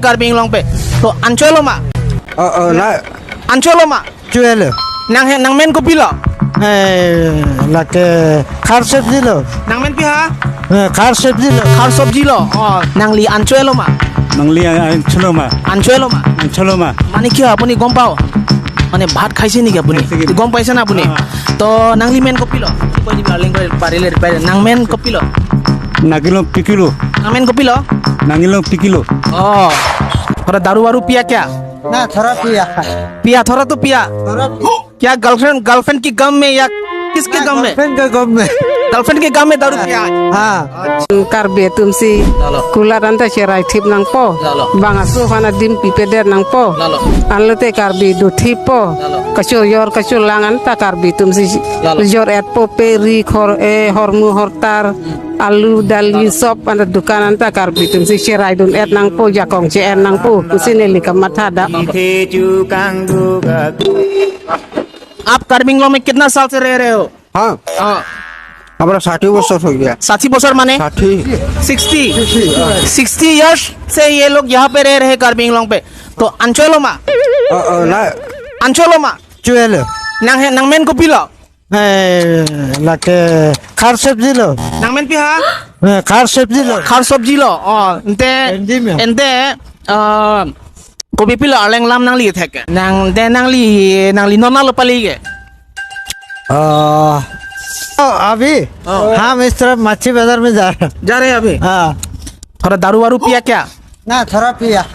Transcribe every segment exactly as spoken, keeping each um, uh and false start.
Karbi Anglong pen. To an choilo ma? Oh, oh, na. An choilo ma? Choilo. Nang he, nangmen kopilo? Eh, lake khar sabji lo. Nangmen pi ha? Eh, khar sabji lo. Khar sabji lo. Oh, nangli an choilo ma? Nangli an, an choilo ma? An choilo ma? An choilo ma? মানে কি হয় আপুনি গম পাও? মানে ভাত খাইছে নেকি আপুনি? খাইছে কি? গম পাইছে না আপুনি? অ। তো nangli men kopilo? Pai di paling pai parile pai nangmen kopilo? Nangli long pikilo. Nangmen kopilo? Nangli long pikilo. Oh. थोड़ा दारू वारू पिया क्या? ना, थोड़ा पिया। पिया, थोड़ा तो पिया। थोड़ा पिया। क्या गर्लफ्रेंड, गर्लफ्रेंड की गम में या किसके ना, गम में? गर्लफ्रेंड के गम में। गर्लफ्रेंड के गम में दारू पिया आज? हाँ। Karbi atum si Lalo. Kulat anta cherai thip nangpo. Lalo. Bang aso aphan adim pipedet nangpo. Lalo. Anlote Karbi do thippo. Lalo. Kachoyor kacholang anta Karbi atum si Lalo. Jor-etpo pe ri khor e hormu hortar. Hmm. Alu, dali, Lalo. Sop anta dukan anta Karbi atum si cherai dun-et nangpo, jakong che-en nangpo. Pusi neli kamatha da. आप कार्बी आंगलोंग में कितना साल से रह रहे हो? हाँ। हाँ। हमारा ষাঠি बरस हो गया। ষাঠি বছর মানে? ষাঠি। सिक्सटी। सिक्सटी। सिक्सटी ईयर्स से ये लोग यहाँ पे रह रहे हैं कार्बी आंगलोंग पे। तो an choilo ma? अ, अ, ना। An choilo ma? Choilo। Nang he, nangmen kopilo? Eh, lake khar sabji lo। Nangmen pi ha? Eh, khar sabji lo। Khar sabji lo। Oh, ante, Hindi में। Ante, ah, kopi pilo arleng lam nangli thek? Nang, ante nangli, nangli non lo pali ke? Ah, oh, अभी? Oh. हम इस तरफ मच्छी बाजार में जा रहे हैं। जा रहे हैं अभी? हाँ। थोड़ा दारू वारू पिया क्या? ना, थोड़ा पिया।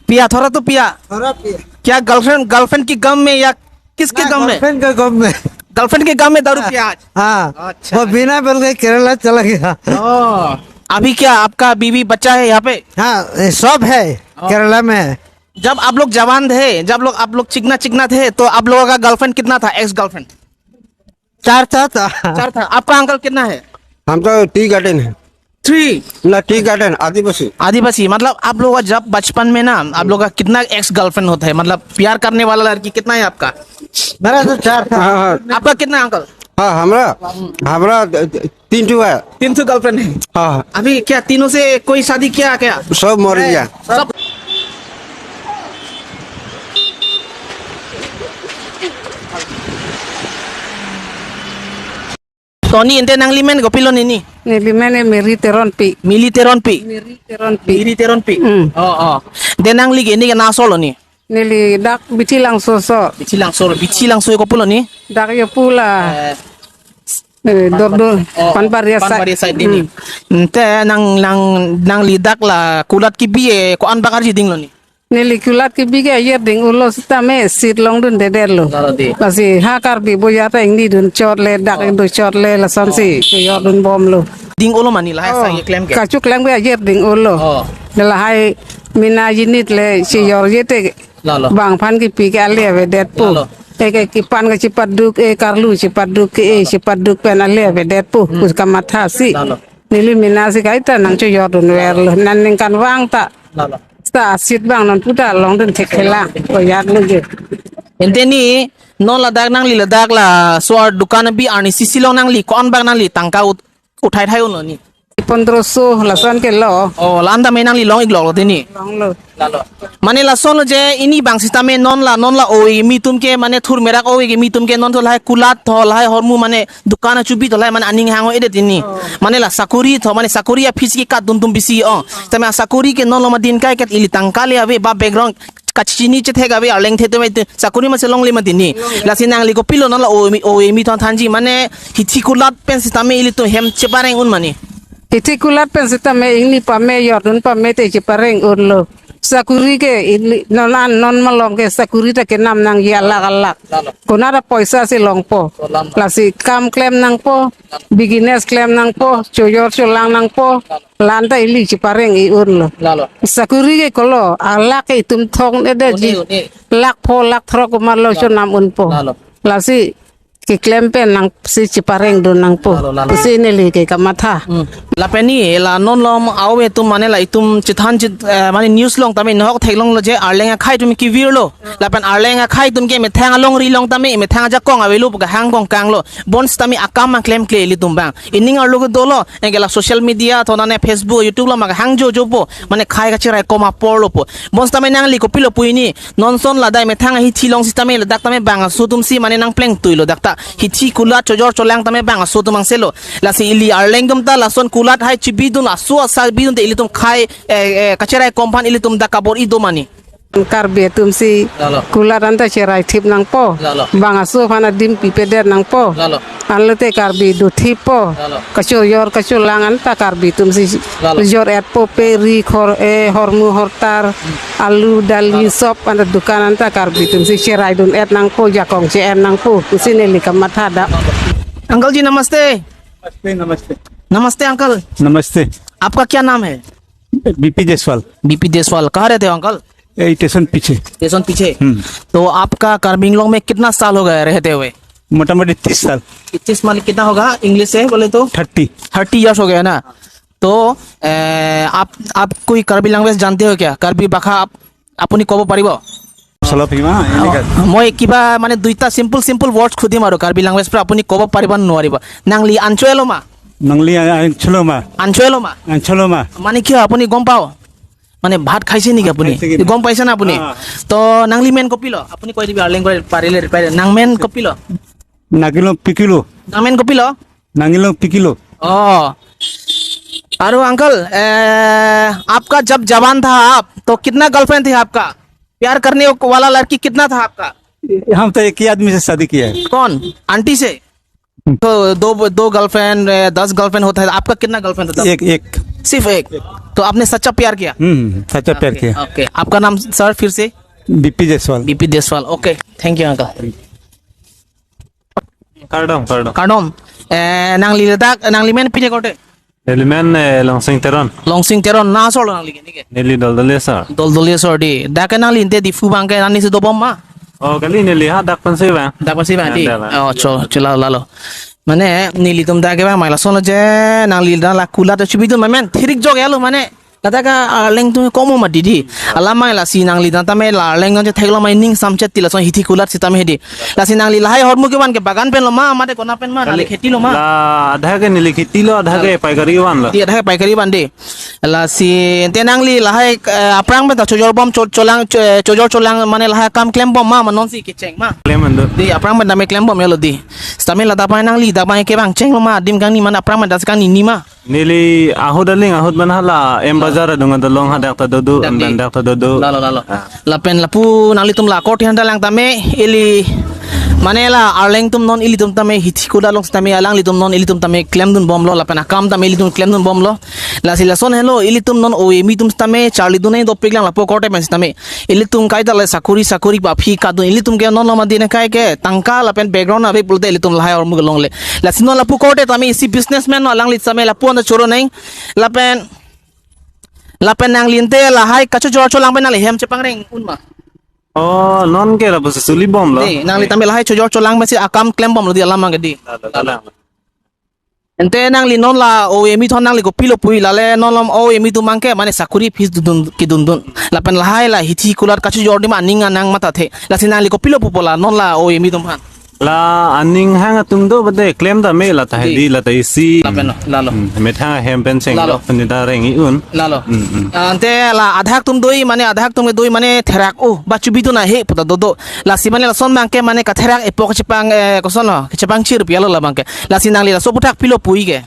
पिया, थोड़ा तो पिया। थोड़ा पिया। क्या गर्लफ्रेंड, गर्लफ्रेंड की गम में या किसके ना, गम में? गर्लफ्रेंड के गम में। गर्लफ्रेंड के गम में दारू पिया आज? हाँ। अच्छा। वो बिना बोल के केरला चला गया। ओ, अभी क्या आपका बीवी बच्चा है यहाँ पे? हाँ, ये सब है हाँ। केरला में। जब आप लोग जवान थे, जब लोग, आप लोग चिकना चिकना थे, तो आप लोगों का गर्लफ्रेंड कितना था, एक्स गर्लफ्रेंड? चार था, था। चार था। आपका अंकल कितना है? हम तो टी गार्डन है। थ्री। ना, टी गार्डन, आदिवासी। आदिवासी, मतलब आप लोग का जब बचपन में ना, आप लोग का कितना एक्स गर्लफ्रेंड होता है? मतलब प्यार करने वाला लड़की कितना है आपका? मेरा तो चार था। हाँ, हाँ। आपका कितना है, अंकल? हाँ, हमरा, हमरा तीन ठो है। तीन ठो गर्लफ्रेंड है। हाँ, हाँ। अभी क्या तीनों से कोई शादी किया क्या? सब मर गया। सब। Tony, ante nangli men kopilo nini? Neli men e Mary Teronpi. Mili Teronpi. Mary Teronpi. Mary Teronpi. Hmm. Oh, oh. Ante nangli ke neli ke na aso lo ni? Neli dak Bithi Langso aso. Bithi Langso, Bithi Langso kopilo ni? Dak yo pula. Eh, Eh, Dordo, oh, Panparia side. Panparia side ni. Hmm. Ante nang, nang, nangli dak la kulat kebi e ko-an bak arji ding lo ni? Neli kulat kebi ke ayer ding-olo sitame sit longdundedet lo. Lalo di. Lasi ha Karbi boya ta ingni dun chot le, dak Oh. ingdu chot le, lasonsi Oh. keyor dun bom lo. Ding-olo mane lahai Oh. sang ye klem ke? Kachoklem ke ayer ding-olo. Oh. Lahai mena jinit le, si Oh. yor ye te Lalo. bang aphan kepi ke ale avedetpo. Lalo. Eke kepan ke chepaduk, e karlu chepaduk ke, e Lalo. chepaduk pen ale avedetpo. Hmm. Pus kamatha si. Lalo. Neli mena si kaita nangchoyor dunver lo. Nan ningkan vang ta. Lalo. Sita sit bang non puta longdun thekthelang. Koyat lo je. Ante ni non ladak nangli ladak laso adukan abi arnisi si along nangli ko-an bak nangli tangka ut-, uthai thai un lo ni? Pondroso lason ke lo. Oh, la-an tame nangli long-ik lok lo te ni? Long lo. Lalo. Mane lason lo je ini bang sitame non la, non la ove kimi atum ke mane thur merak ove kimi atum ke non tho lahai kulat tho lahai hormu mane dukan achubi tho lahai mane aning hang-o-edet ini. Oh. Mane la sakori tho mane sakori aphi si kadun atum bisi o. Tame sakori ke non lo ma din kai kat ili tangka le ave ba background kachini chethek ave arleng the atum ave sakori ma si longle ma dini. Lasi nangli kopilo non la ove kimi, ove kimi thon thanji mane hithi kulat pen sitame ilitum hem chepareng un mane? Hithi kulat pen sitame ingni pame yor dun pame te chepareng un lo. Sakori ke ili non an non malom ke sakori ta kenam nangji alak alak. Lalo. Konat apoisa si longpo. Kolam. Lasi kam klem nangpo, business klem nangpo, choyor cholang nangpo. Lalo. La-an ta ili chepareng-i un lo. Lalo. Sakori ke kolo, alak ke itum thong-edet ji. Une, une. Lakh pho, lakh throk komat lo Lalo. chonam unpo. Lalo. Lasi keklem pen nangsi cheparengdun nangpo. Lalo, lalo. Pusi neli ke kamatha. Hmm. Lapen ni la non lom au atum mane la itum chethan chit, eh, mane news along tame nahok theklonglo je Arleng akhei atum kevirlo. Lapen Arleng akhei atum ke methang alongri along tame methang ajakong avelo pu kahang kongkanglo. Bonsitame akam mang klemkle ilitum abang. Ining arlo kedolo, anke la social media, thonane Facebook, YouTube along mang hang jojopo, mane khei kacheraikom aporlopo. Bonsitame nangli kopilo pu ini, non ason ladak methang ahithi along sitame ladak tame bang aso atumsi mane nangplengtuilo dak ta. Hithi kulat chojor cholang tame bang aso atum angselo. Lasi ili Arleng atum ta lason kulat hai chibidun aso asa bidunte ilitum khei, eh, eh, kacheraikom aphan ilitum dak kabor-i do ma ni. Karbi atumsi Lalo. Kulat anta cheraithip nangpo. Lalo. Bang aso aphan adim pipedet nangpo. Lalo. Anlote Karbi dothippo. Lalo. Kachojor kacholang anta Karbi atumsi Lalo. Jor-etpo pe ri khor, eh, hormu hortar, alu dali Lalo. Sop anta dukan anta Karbi atumsi cheraidun-et nangpo, jakong che-en nangpo. Pusi neli kamatha dak. Uncle ji नमस्ते। नमस्ते, नमस्ते। नमस्ते अंकल। नमस्ते। आपका क्या नाम है? बीपी Jaiswal. BP Jaiswal, कहाँ रहते हो अंकल? यही स्टेशन पीछे। स्टेशन पीछे। हम्म। तो आपका कार्बी आंगलोंग में कितना साल हो गया रहते हुए? मोटा मोटी तीस साल। तीस मतलब कितना होगा इंग्लिश से बोले तो? थर्टी। थर्टी ईयर्स हो गया ना। तो, ए, आप, आप कोई कार्बी लैंग्वेज जानते हो क्या? कार्बी भाषा आप, আপুনি ক'ব পাৰিব? চলপ হিমা, এনেকা। মই কিবা মানে দুইটা চিম্পল চিম্পল ৱৰ্ডছ সুধিম আৰু কাৰ্বি লেংগুৱেজ পৰা, আপুনি ক'ব পাৰিব নে নোৱাৰিব? Nangli ancho-elo ma? Nangli an-, ancho-elo ma? Ancho-elo ma? Ancho-elo ma? মানে কিয় আপুনি গম পাও? মানে ভাত খাইছে নেকি আপুনি? ভাত খাইছে কি নাই? গম পাইছে না আপুনি? হা। তো nangli men kopilo? আপুনি কৈ দিবি আৰু লেংগুৱেজ পাৰিলে, পাৰিলে। Nangmen kopilo? Nangilong pikilo. Nangmen kopilo? Nangilong pikilo. Oh। अरे अंकल, ए, आपका जब जवान था आप, तो कितना गर्लफ्रेंड थी आपका? प्यार करने वाला लड़की कितना था आपका? हम तो एक ही आदमी से शादी किया है। कौन? आंटी से? हम्म। तो दो, दो गर्लफ्रेंड, ए, दस गर्लफ्रेंड होता है, आपका कितना गर्लफ्रेंड होता है? एक, एक। सिर्फ एक? तो आपने सच्चा प्यार किया? हम्म, सच्चा प्यार ओके, किया। ओके। आपका नाम सर फिर से? BP Jaiswal. BP Jaiswal. Okay, thank you uncle. Kardom, kardom. Kardom. Eh, nangli ladak, nangli men pine korte? Neli men, eh, Longsing Teron. Longsing Teron, na asor lo nangli ke, neke? Neli Doldoli asor. Doldoli asor di. Dak ke nangli ante Diphu abang ke nangli si dobom ma? Oh, kali neli hadak pensi abang. Dak pensi abang di. Dak abang. Oh, cho, cho lalo, lalo. Mane, nelitum dak ke abang, mai lason lo je, nangli dak la kulat chibidun ma men, thirik jok ya lo mane. Ladak ke, ah, Arleng atum komo ma didi. Alam mang lasi nangli dak tame la Arleng atum chetheklong ma ning samchet ti lason hithi kulat sitame hedi. Lasi nangli lahai ahormu kevan ke bagan pen lo ma, mate kona pen ma, nangli kheti lo ma? La adha ke neli kheti lo, adha ke paikari van lo. Di adha ke paikari van di. Lasi ante nangli lahai, eh, aphrang pen ta chojor bom cho-, cholang, cho-, eh, chojor cholang mane lahai akam klem bom ma, ma nonsi kecheng ma? Klem ando. Di aphrang pen tame klem bom ya lo di. Sitame ladak abang nangli dak abang ke bang cheng lo ma, adim kangni mane aphrang pen ta si kangni ni ma? Neli ahut aling ahut man hala M Bazar adung adolong hadak ta dodo, Dak M di. Dak ta dodo. Lalo, lalo. Ah. Lapen lapu nanglitum la korte aphan ta lang tame ili mane la Arleng atum non ilitum tame hithi kulat along tame alanglitum non ilitum tame klemdun bomlo lapen akam tame ilitum klemdun bomlo. Lasi lason helo ilitum non O A M atum tame charlidun nai dopik lang lapu korte pen tame. Ilitum kaita le sakuri sakuri pa aphi kadun ilitum ke non lo ma dine kai ke tangka lapen background ave pulote ilitum lahai ahormu kelongle. Lasi non lapu korte tame isi businessman non alangli tame lapu anta choro nai. Lapen, lapen nangli ante lahai kachojor cholang pen nangli hem chepangreng un ma? Oh, non ke lapu si suli bomlo. Di, nangli tame lahai chojor cholang pensi akam klem bomlo di alam mang ke di. Lalo, lalo. Ante nangli non la O A M atum aphan nangli kopilo pu lale non lom O A M atum abang ke mane sakuri aphi dun kedundun. Lapen lahai la hithi kulat kachojor di ma aning anang mathathe. Lasi nangli kopilo pupo la non la O A M atum aphan? La aning hang atum do bade klem ta me la ta Di. Di la ta isi. Lapen lo, lalo. Hmm, methang ahem pen cheng Lalo. Lo pen ta reng-i un. Lalo. Hmm, hmm. Ah, ante la adhak atum doi mane adhak atum ke doi mane therak o ba chubidun ahe puta dodo. Lasi mane lason abang ke mane katherak epok chepang, eh, koson lo, chepangchir pi alo la abang ke. Lasi nangli laso aputhak pilo pu ke.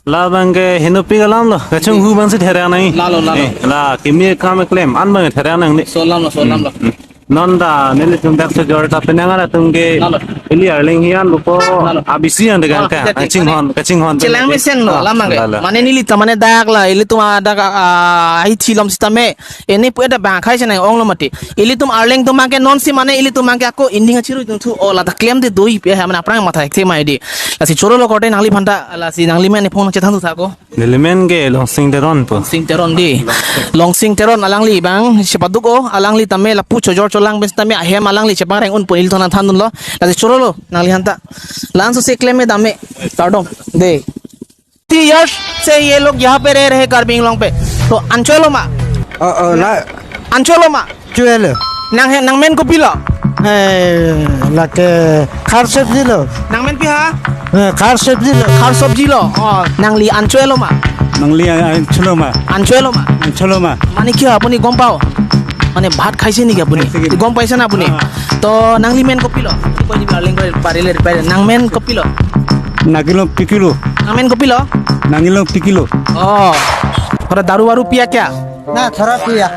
Labang ke henopik alam lo, kachonghu abang si therak nang. Lalo, lalo. Eh, la kimi kam klem, an abang therak nang ni. Solam lo, solam lo. Hmm, hmm. Non ta nelitum dak chojor ta penang atum ke Lalo. Ili Arleng hian bupo Lalo. A B C yang degan Ah, ka, jadi, kachinghon, mane kachinghon. Chelang mesen lo, Ah, lama ke. Lalo. Mane neli ta mane dak la, ilitum adak, ah, hithi along sitame. Ini pu ada bang khai chenai ong lo mati. Ilitum Arleng atum abang ke nonsi mane ilitum abang ke ako inding achiru itum thu o la ta klem de doi pe ha mane aphrang matha ek the mai di. Lasi choro lo korte nangli aphan ta lasi nangli men iphong chethan thu tha ko. Neli men ke Longsing Teron pu. Longsing Teron di. Longsing Teron alangli abang chepaduk o alangli tame lapu chojor cholang pen tame ahem alangli chepangreng un pu ilitum aphan thandun lo. Lasi choro Lo, nangliphan ta. La-an sose klem me dam me. Kardom. De. Three years se ye log yahan pe reh rahe Karbi Anglong pe. To anchot lo ma? Oh, oh, na. Anchot lo ma? Chot lo. Nang he, nangmen kopilo? Eh, lake khar sabji lo. Nangmen pi ha? Eh, khar sabji lo. Khar sabji lo. Oh, nangli anchot lo ma? Nangli an-, anchot lo ma? Anchot lo ma? Anchot lo ma? মানে কি হয় আপুনি গম পায়? মানে ভাত খাইছে নেকি আপুনি? খাইছে কি? গম পাইছে না আপুনি? অ। তো নাংলি মেন কপিলো? কৈ দিবি, আৰু লিংক কৰি পাৰিলে, পাৰিলে। নাংমেন কপিলো? নাগিলো পিকিলো। নাংমেন কপিলো? নাগিলো পিকিলো। অ। থোৰা দাৰু আৰু পিয়া কিয়া? না, থোৰা পিয়া।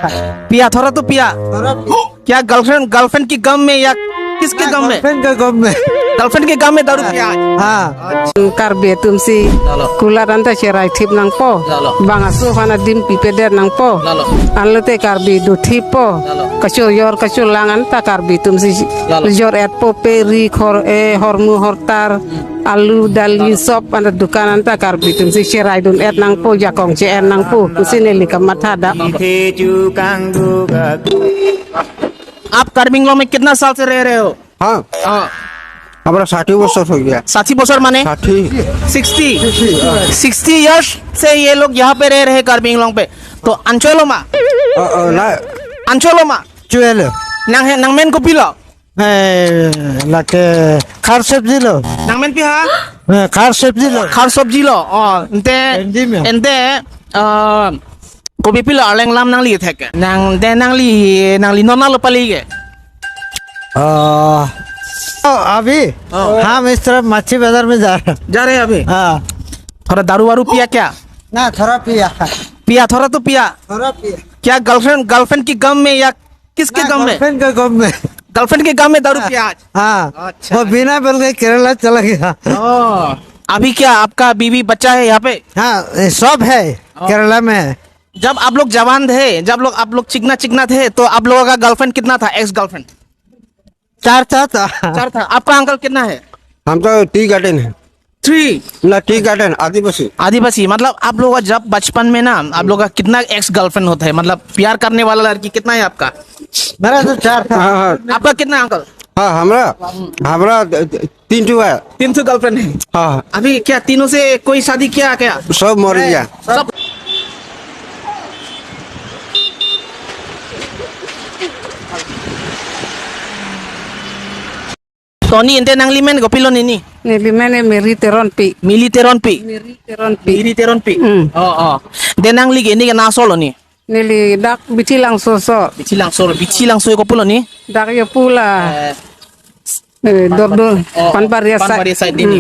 পিয়া, থোৰা তো পিয়া। থোৰা পিয়া। क्या गर्लफ्रेंड, गर्लफ्रेंड की गम में या किसके गम में? गर्लफ्रेंड के गम में। गर्लफ्रेंड के गम में दारू पिया आज? हाँ। Karbi atum si, lalo, kulat anta cherai thip nangpo. Lalo. Bang aso aphan adim pipedet nangpo. Lalo. Anlote Karbi do thippo. Lalo. Kachojor kacholang anta Karbi atum si, lalo, jor-etpo, pe ri khor e hormu hortar. Hmm. Alu, dali, lalo, sop anta dukan anta Karbi atum si cherai dun-et nangpo, jakong che-en nangpo. Pusi neli kamatha da. आप कार्बी आंगलोंग में कितना साल से रह रहे हो? हाँ। हाँ। हमारा साठ बरस हो गया। साठ बरस माने? साठ। सिक्सटी। सिक्सटी, हाँ। सिक्सटी इयर्स से ये लोग यहाँ पे रह रहे हैं कार्बी आंगलोंग पे। तो anchot lo ma? अ, अ, ना। Anchot lo ma? Chot lo। Nang he, nangmen kopilo? A, lake khar sabji lo। Nangmen pi ha? A, khar sabji lo। Khar sabji lo। Oh, ante, Hindi में। Ante, uh, kopi pilo arleng lam nangli thek? Nang, de nangli, nangli non lo pali ke? अ, ओ, अभी? ओ। हम इस तरफ मच्छी बाजार में जा रहे हैं। जा रहे हैं अभी? हाँ। थोड़ा दारू वारू पिया क्या? ना, थोड़ा पिया। पिया, थोड़ा तो पिया। थोड़ा पिया। क्या गर्लफ्रेंड, गर्लफ्रेंड की गम में या किसके ना, गम में? गर्लफ्रेंड के गम में। गर्लफ्रेंड के गम में दारू पिया आज? हाँ। अच्छा। वो बिना बोल के केरला चला गया। ओ, अभी क्या आपका बीवी बच्चा है यहाँ पे? हाँ, ये सब है, ओ। केरला में है। जब आप लोग जवान थे, जब लोग, आप लोग चिकना चिकना थे, तो आप लोगों का गर्लफ्रेंड कितना था, एक्स गर्लफ्रेंड? चार था, था। चार था। आपका अंकल कितना है? हम तो टी गार्डन है। थ्री। ना, टी गार्डन, आदिवासी। आदिवासी, मतलब आप लोग का जब बचपन में ना, आप लोग का कितना एक्स गर्लफ्रेंड होता है? मतलब प्यार करने वाला लड़की कितना है आपका? मेरा तो चार था। हाँ, हाँ। आपका कितना है, अंकल? हाँ, हमरा, हमरा तीन ठो है। तीन ठो गर्लफ्रेंड है? हाँ। अभी क्या तीनों से कोई शादी किया क्या? सब मर गया। सब। Tony, ante nangli men kopilo nini? Neli men e Mary Teronpi. Mili Teronpi. Mary Teronpi. Mary Teronpi. Hmm. Oh, oh. De nangli ke ini ke na asor lo ni? Neli dak Bithi Langso asor. Bithi Langso, Bithi Langso kopilo ni? Dak yo pula. Eh, eh, Dordon, oh, oh, Panbaria side. Panbaria side ini.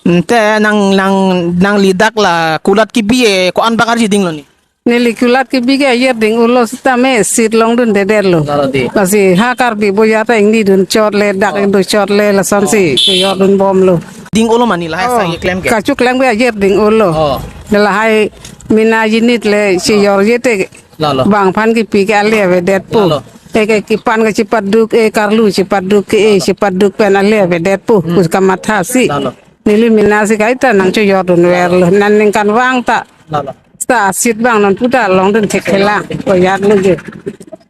Hmm. Ante nang, nang, nangli dak la kulat kebi e ko-an bak arjiding lo ni? Neli kulat kebi ke ayer ding-olo sitame sit longdundedet lo. Lalo di. Lasi ha Karbi boya ta ingni dun chot le, dak, oh, ingni dun chot le, lasonsi, oh, ke yor dun bom lo. Ding-olo mane lahai, oh, sa ye klem ke? Kachoklem ke ayer ding-olo. Oh. Lahai mina jinit le, si, oh, yor ye te. Lalo. Bang aphan kepi ke ale avedetpo. Lalo. E ke kepan ke chepaduk, e karlu chepaduk ke, e, oh, chepaduk pen ale avedetpo. Hmm. Pus kamatha si. Lalo. Neli mina si kaita nangchojor dunver lo. Nan ningkan vang ta. Lalo. Seta asit bang non puta longdun thekthelang. Koyat lagi.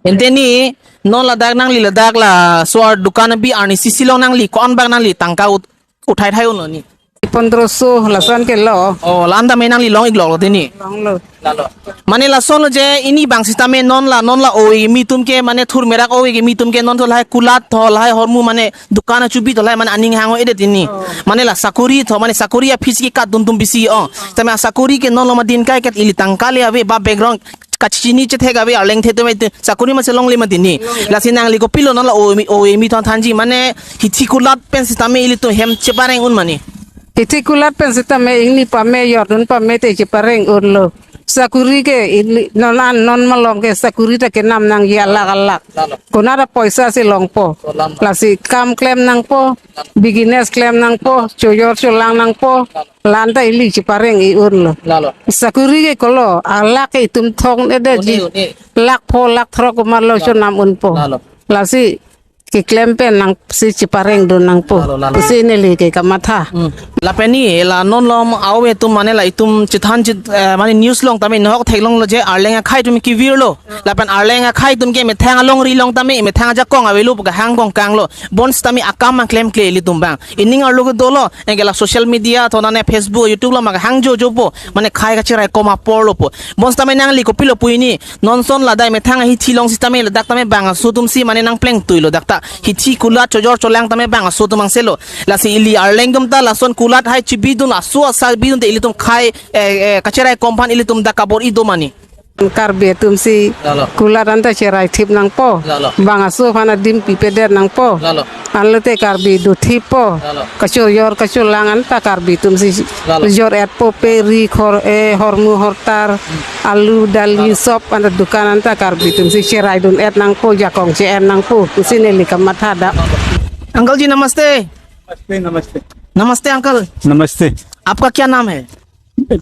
Ante ni non ladak nangli ladak laso adukan abi arni isi isi along nangli ko-an bak nangli tangka ut-, uthai thai unlo ni? Pondroso lason ke lo. Oh, la-an tame nangli long-ik lok lo te ni? Longlo. Lalo. Mane lason lo je ini bang sitame non la, non la oi mi atum ke mane thur merak oi ke mi atum ke non to lahai kulat tho lahai hormu mane dukan achubi tho lahai mane aning hang-o-edet ini. Oh. Mane la sakori tho, mane sakori aphi si kadun atum bisi, oh. Tame asakori ke non lo ma din kai ke ili tangka le ave ba background kachini chethek ave arleng the tame sakori ma chelongle ma din ni. Lasi nangli kopilo non la oi mi, oi mi thon thanji mane hithi kulat pen sitame ilitum hem chepareng un mane. Hithi kulat pen sitame ingni pame yor dun pame te chepareng unlo. Sakori ke ili non an non malom ke sakori ta kenam nangji alak alak. Lalo. Konat apoisa si longpo. Lalo. Lasi kam klem nangpo, business klem nangpo, chojor cholang nangpo. Lalo. La-an ta ili chepareng-i unlo. Lalo. Sakori ke kolo, alak ke itum thong-edet ji. Une, une. Lakh pho lakh throk komatlo, lalo, chonam unpo. Lalo. Lasi keklem pen nangsi cheparengdun nangpo. Lalo, lalo. Pusi neli ke kamatha. Hmm. Lapen ni la non lom awe atum mane la itum chethan chit, eh, mane news along tame nahok theklonglo je Arleng akhei atum kevirlo. Lapen Arleng akhei atum ke methang alongri along tame methang ajakong avelo pu kahang kongkanglo. Bonsitame akam abang klemkle ilitum abang. Ining arlo ke dolo, anke la social media, thonane Facebook, YouTube lo ma kahang jojopo. Mane khei kacherai kom aporlo po. Bonsitame nangli kopilo pu ini, non ason ladak methang ahithi along sitame ladak tame bang aso atumsi mane nangplengtuilo dak ta. Hithi kulat chojor cholang tame bang aso atum angselo. Lasi ili Arleng atum ta lason kulat hai chibidun aso asa bidunte ilitum khei, eh, eh, kacherai kom aphan ilitum dak kabor-i do ma ni. Karbi atumsi Lalo. Kulat anta cherai thip nangpo. Lalo. Bang aso aphan adim pipedet nangpo. Lalo. Anlote Karbi do thippo. Lalo. Kachojor kacholang anta Karbi atumsi Lalo. Jor-etpo pe ri khor, eh, hormu hortar, alu dali Lalo. Sop anta dukan anta Karbi atumsi cheraidun-et nangpo, jakong che-en nangpo. Pusi neli kamatha dak. Uncle ji नमस्ते। नमस्ते, नमस्ते। नमस्ते अंकल। नमस्ते। आपका क्या नाम है?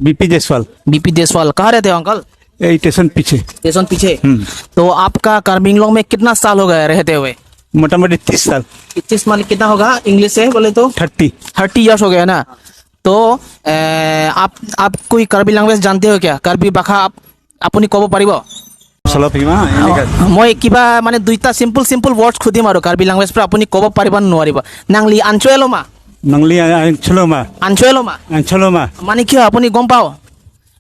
बीपी Jaiswal. BP Jaiswal, कहाँ रहते हो अंकल? यही स्टेशन पीछे। स्टेशन पीछे। हम्म। तो आपका कार्बी आंगलोंग में कितना साल हो गया रहते हुए? मोटामोटी तीस साल। तीस माने कितना होगा इंग्लिश से बोले तो? थर्टी। थर्टी ईयर्स हो गया ना। तो, ए, आप, आप कोई कार्बी लैंग्वेज जानते हो क्या? कार्बी भाषा आप, আপুনি ক'ব পাৰিব? চলক ভীমা, এনেকা। অ, মই কিবা মানে দুইটা চিম্পল চিম্পল ৱৰ্ডছ সুধিম আৰু কাৰ্বি লেংগুৱেজ পৰা আপুনি ক'ব পাৰিব নে নোৱাৰিব? Nangli ancho-elo ma? Nangli an-, ancho-elo ma? Ancho-elo ma? Ancho-elo ma? মানে কি হয় আপুনি গম পাও?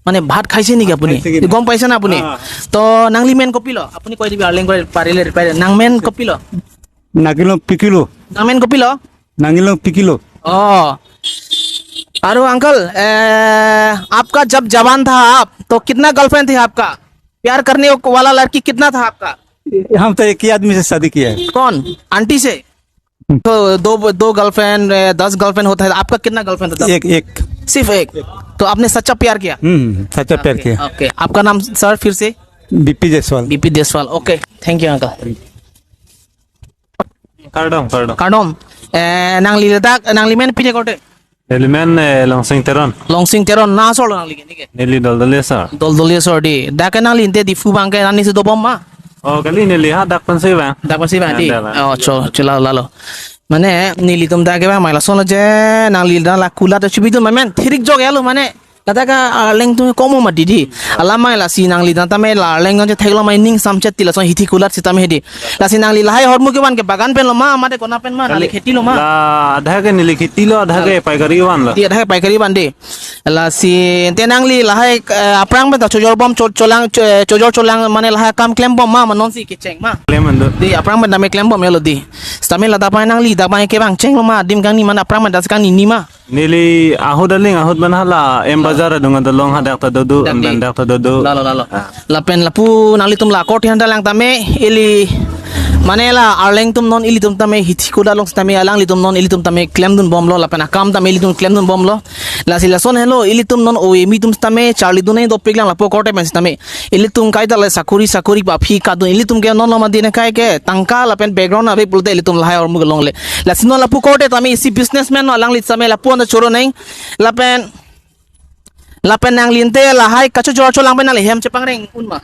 মানে ভাত খাইছে নেকি আপুনি? খাইছে কি নাই? গম পাইছে না আপুনি? অ। তো nangli men kopilo? আপুনি কৈ দিবি, Arleng কৈ পাৰিলে, পাৰিলে। Nang men kopilo? Nangli men kopilo? Nang men kopilo? Nangli men kopilo? অ। अरे अंकल, ए, आपका जब जवान था आप, तो कितना गर्लफ्रेंड थी आपका? प्यार करने वाला लड़की कितना था आपका? हम तो एक ही आदमी से शादी किया है। कौन? आंटी से? हम्म। तो दो, दो गर्लफ्रेंड, ए, दस गर्लफ्रेंड होता है, आपका कितना गर्लफ्रेंड होता है? एक, एक। सिर्फ एक? तो आपने सच्चा प्यार किया? हम्म, सच्चा प्यार किया। ओके, आपका नाम सर फिर से? BP Jaiswal. BP Jaiswal, okay, thank you uncle. Kardom, kardom. Kardom. Eh, nangli ladak, nangli men pine korte? Neli men, eh, Longsing Teron. Longsing Teron, na asor lo nangli ke, neke? Neli Doldoli asor. Doldoli asor di. Dak ke nangli ante Diphu abang ke nani si dobom ma? Oh, kali neli ha dak pensi abang. Dak pensi abang di. Anda abang. Oh, cho, cho lalo, lalo. Mane, nelitum dak ke abang, mai lason lo je, nangli dak la kulat chibidun ma men, thirik jok ya lo mane. Ladak ke Arleng atum komo ma didi. Alam mai lasi nangli dak tame la Arleng atum chetheklong ma ining samchet ti lason hithi kulat sitame hedi. Lasi nangli lahai ahormu kevan ke bagan pen lo ma, mate kona pen ma, nangli kheti lo ma? La adha ke neli kheti lo, adha ke paikari van lo. Di adha ke paikari van di. Lasi ante nangli lahai, eh, aphrang pen ta chojor bom cho-, cholang, cho-, chojor cholang mane lahai akam klem bom ma, ma nonsi kecheng ma? Klem ando. Di aphrang pen tame klem bom ya lo di. Sitame ladak pen nangli dak pen ke bang cheng lo ma, adim kangni mane aphrang pen ta si kangni ni ma? Neli ahut aling ahut pen hala M Bazar adung adolong hadak ta dodo, dak di. Dak ta dodo. Lalo, lalo. Ah. Lapen lapu nanglitum la korte han dalang tame ili mane la Arleng atum non ilitum tame hithi kulat along tame alanglitum non ilitum tame klemdun bomlo lapen akam tame ilitum klemdun bomlo. Lasi lason helo ilitum non O A M E atum tame charlidun nangji dopik lang lapu korte pen tame. Ilitum kaita le sakuri sakuri pa aphi kadun ilitum ke non lo ma dine kai ke tangka lapen background ave pulote ilitum lahai ahormu kelongle. Lasi non lapu korte tame isi businessman no alangli tame lapu anta choro nang lapen lapen nangli ante lahai kachojor cholang pen nangli hem chepangreng un ma?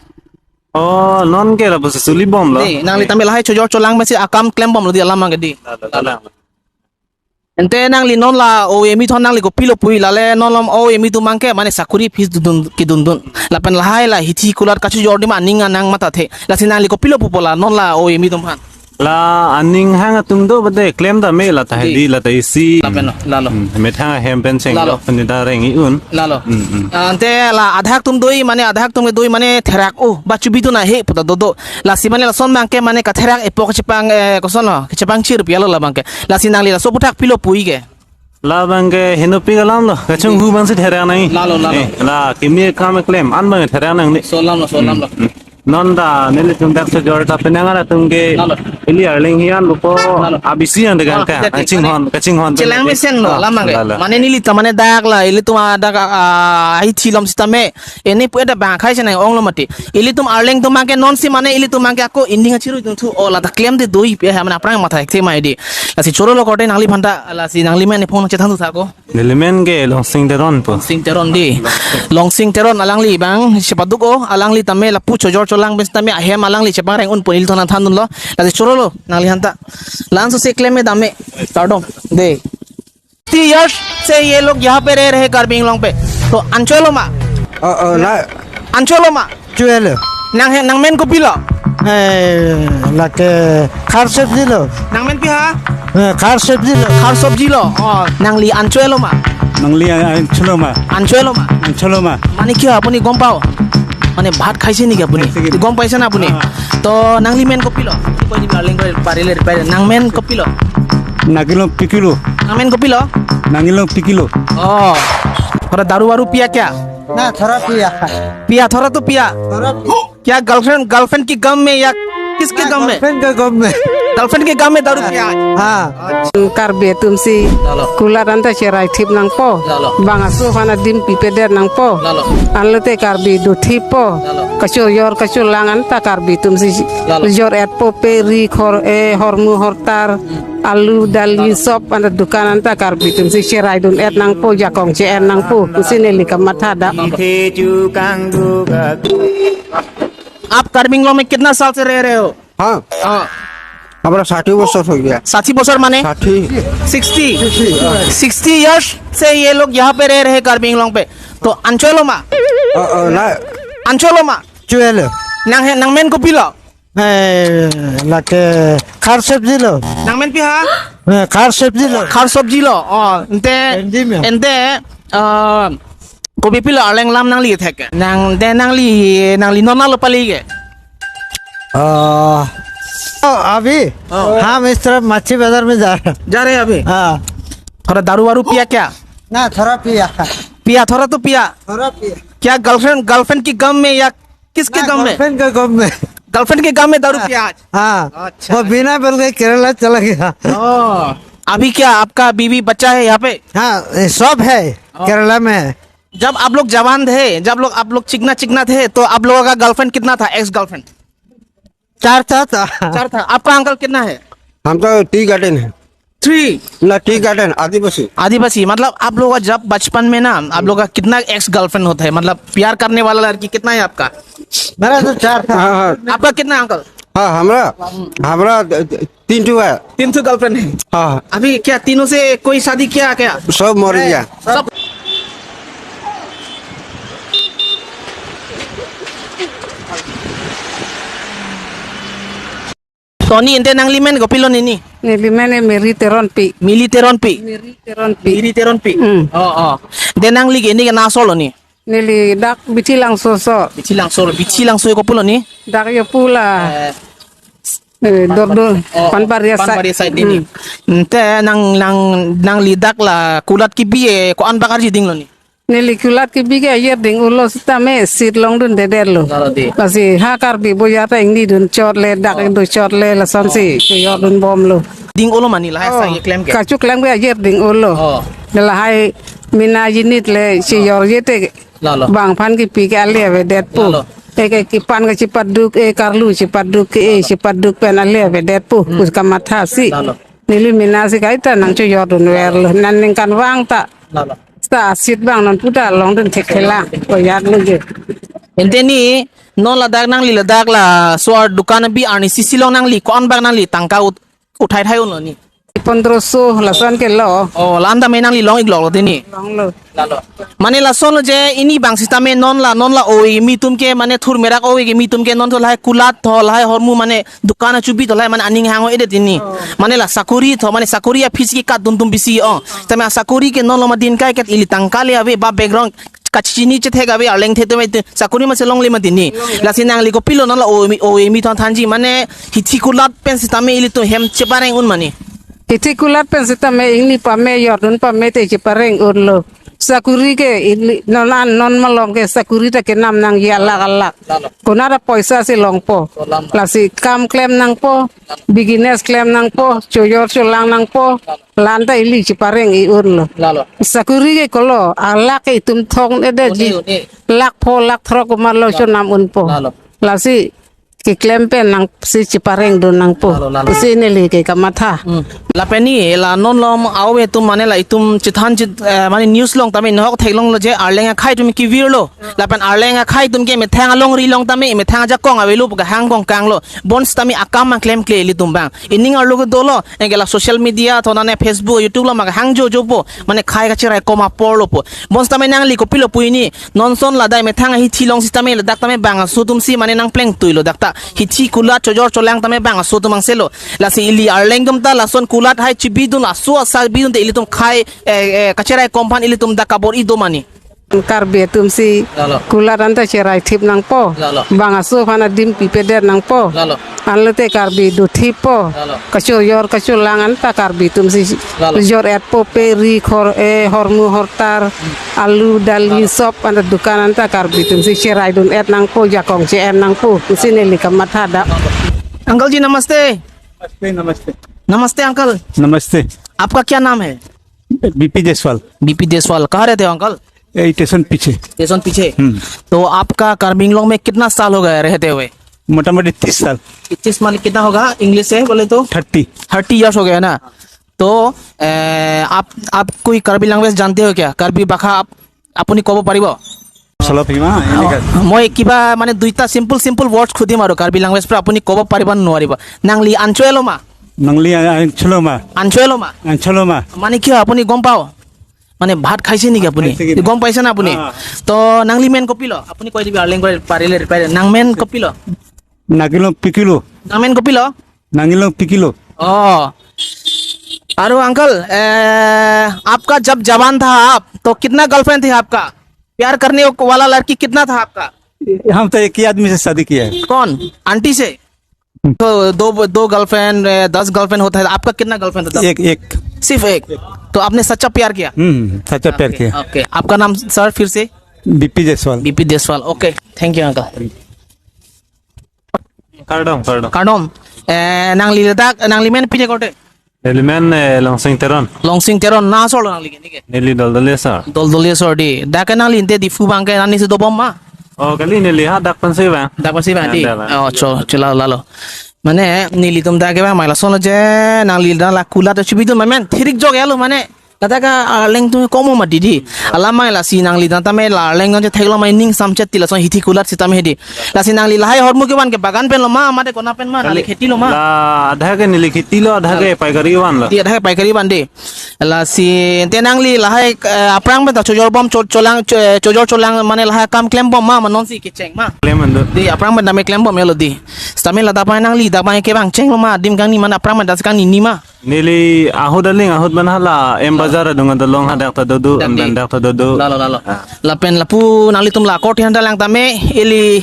Oh, non ke lapu suli bom lo. Di, nangli tame lahai chojor cholang pensi akam klem bom lo di alam abang ke di. Lalo, lalo. Ante nangli non la O A M E atum nangli kopilo pu-i lale non lom O A M E atum abang ke mane sakuri phis dun kedun dun. Lapen lahai la hithi kulat kachojor di ma aning anang mathathe. Lasi nangli kopilo pupo la non la O A M E atum aphan? La aning hang atum do bade klem tame la ta di. Hedi la ta isi. Lapen lo, lalo. Hmm, methang ahem pen cheng lalo. Lo pen da reng-i un. Lalo. Hmm, hmm. Ah, ante la adhak atum do-i mane adhak atum do-i mane therak o ba chubidun ahe puta dodo. Lasi mane lason abang ke mane katherak epo kechepang, eh, koson lo, kechepang chir pi alo la abang ke. Lasi nangli laso aphuthak pilo pu-i ke? Labang ke henopik alam lo, kachinghu abangsi therak nangji. Lalo, lalo. Eh, la kimi kam klem an abang therak nangne. Laso alam lo, laso alam lo. Hmm, hmm. Non ta nelitum dak chojor ta penang atum ke. Lalo. Ili Arleng hian lupo. Lalo. Abisi yang degang. Ah, ka. Kachinghon, kachinghon. Chelang mesen lo, ah, alam abang ke. Lalo. Mane neli ta mane dak la, ilitum adak, ah, ahithi alom sitame. Ene pu eda bang khai chenai ong lo mati. Ilitum Arleng atum abang ke nonsi mane ilitum abang ke ako inding achiru itum thu o la ta klem de do-i pi ha mane aphrang matha ekte mai di. Lasi choro lo korte nangliphan ta lasi nangli men ephong chethan thu tha ko. Neli men ke Longsing Teron po. Longsing Teron di. Longsing Teron alangli abang chepaduk o alangli tame lapu chojor cholang pen sitame ahem alangli chepangreng unpo, nelitum nangthandunlo. Lasi chorolo nanglihanta. La-an sose klem me dam me. Kardom. De. तीस ईयर्स से ये लोग यहाँ पे रह रहे हैं कार्बी आंगलोंग पे। तो ancho-elo ma? Oh, oh, na. Ancho-elo ma? Ancho-elo. Nang he, nangmen kopilo? Eh, lake khar sobji lo. Nangmen pi ha? Eh, khar sobji lo. Khar sobji lo. Oh, nangli ancho-elo ma? Nangli an-, ancho-elo ma? Ancho-elo ma? Ancho-elo ma? মানে কি হয় আপুনি গম পায়? মানে ভাত খাইছে নেকি আপুনি? খাইছে নেকি? গম পাইছে না আপুনি? অ। তো nangli men kopilo? Pai di paling pai, parile, pai. Nangmen kopilo? Nangilong pikilo. Nangmen kopilo? Nangilong pikilo. Oh. थोड़ा दारू वारू पिया क्या? ना, थोड़ा पिया। पिया, थोड़ा तो पिया। थोड़ा पिया। क्या गर्लफ्रेंड, गर्लफ्रेंड की गम में या किसके ना, गम में? गर्लफ्रेंड के गम में। गर्लफ्रेंड के गम में दारू पिया आज? हाँ। Karbi atumsi, lalo, kulat anta cherai thip nangpo. Lalo. Bang aso aphan adim pipedet nangpo. Lalo. Anlote Karbi do thippo. Lalo. Kachojor kacholang anta Karbi atumsi, lalo, jor-etpo, pe ri khor, eh, hormu hortar, hmm, alu dali, lalo, sop anta dukan anta Karbi atumsi cheraidun-et nangpo, jakong che-en nangpo. Pusi neli kamatha da. आप कार्बी आंगलोंग में कितना साल से रह रहे हो? हाँ। हाँ। हमारा साठ ही बरस हो गया। ষাঠি বছর মানে? ষাঠি। सिक्सटी। सिक्सटी, हाँ। सिक्सटी ईयर्स से ये लोग यहाँ पे रह रहे हैं कार्बी आंगलोंग पे। तो ancho-elo ma? अ, अ, ना। Ancho-elo ma? Ancho-elo। Nang he, nangmen kopilo? Eh, lake khar sobji lo। Nangmen pi ha? Eh, khar sobji lo। Khar sobji lo। Oh, ante, Hindi में। Ante, ah, kopi pilo arleng lam nangli thek ke? Nang, de nangli, nangli non lo pali ke? Ah, oh, अभी? Oh. हम इस तरफ मच्छी बाजार में जा रहे हैं। जा रहे हैं अभी? हाँ। थोड़ा दारू वारू पिया क्या? ना, थोड़ा पिया। पिया, थोड़ा तो पिया। थोड़ा पिया। क्या गर्लफ्रेंड, गर्लफ्रेंड की गम में या किसके ना, गम में? गर्लफ्रेंड के गम में। गर्लफ्रेंड के गम में दारू पिया आज? हाँ। अच्छा। वो बिना बोल के केरला चला गया। ओ, अभी क्या आपका बीवी बच्चा है यहाँ पे? हाँ, ये सब है ओ। केरला में। जब आप लोग जवान थे, जब लोग, आप लोग चिकना चिकना थे, तो आप लोगों का गर्लफ्रेंड कितना था, एक्स गर्लफ्रेंड? चार था, था। चार था। आपका अंकल कितना है? हम तो टी गार्डन है। थ्री। ना, टी गार्डन, आदिवासी। आदिवासी, मतलब आप लोग का जब बचपन में ना, आप लोग का कितना एक्स गर्लफ्रेंड होता है? मतलब प्यार करने वाला लड़की कितना है आपका? मेरा तो चार था। हाँ, हाँ। आपका कितना है, अंकल? हाँ, हमरा, हमरा तीन ठो है। तीन ठो गर्लफ्रेंड है? हाँ, हाँ। अभी क्या तीनों से कोई शादी किया क्या? सब मर गया। सब। Tony, ante nangli men kopilo nini? Neli men e Mary Teronpi. Mili Teronpi? Mary Teronpi. Mary Teronpi? Hmm. Oh, oh. De nangli ke neke na aso lo ni? Neli dak Bithi Langso aso. Bithi Langso, Bithi Langso kopilo ni? Dak yo pula. Eh, eh, Dordor, oh, oh, Panparia side. Panparia side ni. Hmm. Ante nang, nang, nangli dak la kulat kebi e ko-an bak arji dinglo ni? Neli kulat kebi ke ayer ding-olo sitame sit longdundedetlo. Lalo di. Lasi ha Karbi boya ta ingni dun chot le, dak, oh, dun chot le, lasonsi, oh, chojordun bomlo. Ding-olo ma ni lahai, oh, sang keklem ke? Kachoklem ke ayer ding-olo. Oh. Lahai mena jinit le, oh, chojorje te. Lalo. Bang aphan kepi ke ale avedetpo. Lalo. Eke kepan ke chepaduk, e karlu chepaduk ke, e, lalo, chepaduk pen ale avedetpo. Hmm. Pus kamathasi. Lalo. Neli mena si kaita nangchojordunverlo. Nan ningkan vang ta. Lalo. Seta asit bang non puta longdun thekthelang. Koyat lagi. Ante ni non ladak, nangli ladak laso adukan abi arnisi si along nangli ko-an bak nangli tangka ut-, uthai thai unlo ni? Pondroso lason ke lo. Oh, la-an tame nangli long-ikloklo te ni? Longlo. Lalo. Mane lason lo je, ini bang sitame non la, non la ove kimi atum ke, mane thur merak ove kimi atum ke non tho lahai kulat tho lahai hormu mane dukan achubi tho lahai mane aning hang-o-edet ini. Oh. Mane la sakori tho, mane sakori aphi si katdun atum bisi, oh. Tame sakori ke non lo ma din kai ket ili tangka le ave ba background kachini chethek ave arleng the tame te sakori ma si longle ma din ni. Longle. Lasi nangli kopilo non la ove kimi, ove kimi thon thanji mane hithi kulat pen sitame ilitum hem chepareng un ma ni? Hithi kulat pen sitame ingni pame jordun pame te chepareng unlo. Sakori ke ili non an non malom ke sakori ta kenam nangji alak alak. Lalo. Konat apoisa si longpo. Kolam. Lasi kam klem nangpo, business klem nangpo, chojor cholang nangpo. Lalo. La-an ta ili chepareng-i unlo. Lalo. Sakori ke kolo, alak ke itum thong-edetji. Une, une. Lakh pho, lakh throk komatlo, lalo, chonam unpo. Lalo. Lasi keklem pen nangsi cheparengdun nangpo. Lalo, lalo. Pusi neli ke kamatha. Hmm. Lapen ni la non lom au atum mane la itum chethan chit, eh, mane news along tame nahok theklonglo je Arleng akhei atum kevirlo. Lapen Arleng akhei atum ke methang alongri along tame methang ajakong avelo pu kahang kongkanglo. Bonsitame akam mang klemkle ilitum abang. Ining arlo ke dolo, anke la social media, thonane Facebook, YouTube lo mak hang jojopo, mane khei kacherai kom aporlopo. Bonsitame nangli kopilo pu ini, non ason ladak methang ahithi along sitame ladak tame bang aso atumsi mane nangplengtuilo dak ta. Hithi kulat chojor cholang tame bang aso atum angselo. Lasi ili Arleng atum ta lason kulat hai chibidun aso asa bidunte ilitum khei, eh, eh, kacherai kom aphan ilitum dak kabor-i do ma ni. Karbi atumsi Lalo. Kulat anta cherai thip nangpo. Lalo. Bang aso aphan adim pipedet nangpo. Lalo. Anlote Karbi do thippo. Lalo. Kachojor kacholang anta Karbi atumsi Lalo. Jor-etpo pe ri khor, eh, hormu hortar, alu dali Lalo. Sop anta dukan anta Karbi atumsi cheraidun-et nangpo, jakong che-en nangpo. Pusi neli kamatha da. Uncle ji नमस्ते। नमस्ते, नमस्ते। नमस्ते अंकल। नमस्ते। आपका क्या नाम है? बीपी Jaiswal. BP Jaiswal, कहाँ रहते हो अंकल? यही स्टेशन पीछे। स्टेशन पीछे। हम्म। तो आपका कार्बी आंगलोंग में कितना साल हो गया रहते हुए? मोटा मोटी तीस साल। तीस माने कितना होगा इंग्लिश से बोले तो? थर्टी। थर्टी ईयर्स हो गया ना। तो ए, आप आप कोई कार्बी लैंग्वेज जानते हो क्या? कार्बी भाषा आप আপুনি ক'ব পাৰিব? চলপ হিমা, এনেকা। মই কিবা মানে দুইটা চিম্পল চিম্পল ৱৰ্ডছ সুধিম আৰু কাৰ্বি লেংগুৱেজ পৰা আপুনি ক'ব পাৰিব নে নোৱাৰিব? নাংলি আনচুৱেলমা। নাংলি আনচুৱেলমা। আনচুৱেলমা। আনচুৱেলমা। মানে কি হয় আপুনি গম পাও? মানে ভাত খাইছে নেকি আপুনি? খাইছে কি নাই? গম পাইছে না আপুনি? অ। তো নাংলি মেন কপিল, আপুনি কৈ দিবি আৰ্লিং কৈ পাৰিলে ৰিপ্লাই। নাংমেন কপিল। নাগিলং পিকিলো। নাংমেন কপিল। নাগিলং পিকিলো। অ। अरे अंकल, ए, आपका जब जवान था आप, तो कितना गर्लफ्रेंड थी आपका? प्यार करने वाला लड़की कितना था आपका? हम तो एक ही आदमी से शादी किया है। कौन? आंटी से? तो दो, दो गर्लफ्रेंड, ए, दस गर्लफ्रेंड होता है, आपका कितना गर्लफ्रेंड होता है? एक, एक। सिर्फ एक? तो आपने सच्चा प्यार किया? हम्म, सच्चा प्यार ओके, किया। ओके। आपका नाम सर फिर से? BP Jaiswal. BP Jaiswal. Okay, thank you uncle. Kardom, kardom. Kardom. Eh, nangli ladak, nangli men pine korte? Neli men, eh, Longsing Teron. Longsing Teron, na asor lo nangli ke, neke? Neli Doldoli asor. Doldoli asor di. Dak ke nangli ante Diphu abang ke nani si dobom ma? Oh, kali neli ha dak pensi bang. Dak pensi bang di. Dak, dak. Oh, cho, cho lalo, lalo. Mane, nelitum dak ke bang, mai lason lo je, nangli dak la kulat chibidun, ma men, thirik jok ya lo, mane. Ladak ke, ah, arleng atum komo ma didi. Alam mai lasi nangli dak tame la arleng atum theklong ma ning samchet ti lason hithi kulat sitame hedi. Lasi nangli lahai ahormu kevan ke bagan pen lo ma, mate kona pen ma, nangli kheti lo ma? La adha ke neli kheti lo, adha ke paikari van lo. Di adha ke paikari van di. Lasi ante nangli lahai, eh, aphrang pen ta chojor bom cho-, cholang, cho-, chojor cholang mane lahai kam klem bom ma, ma non si kecheng ma. Klem ando. Di aphrang pen tame klem bom ya lo di. Sitame ladak pen nangli dak pen ke bang cheng lo ma, adim kangni mane aphrang pen ta si kangni ni ma. Neli ahut aling ahut man hala M Bazar adung adolong hadak ta dodo, dak di. Andan dak ta dodo. Lalo, lalo. Ah. Lapen lapu nanglitum la korte handa lang tame ili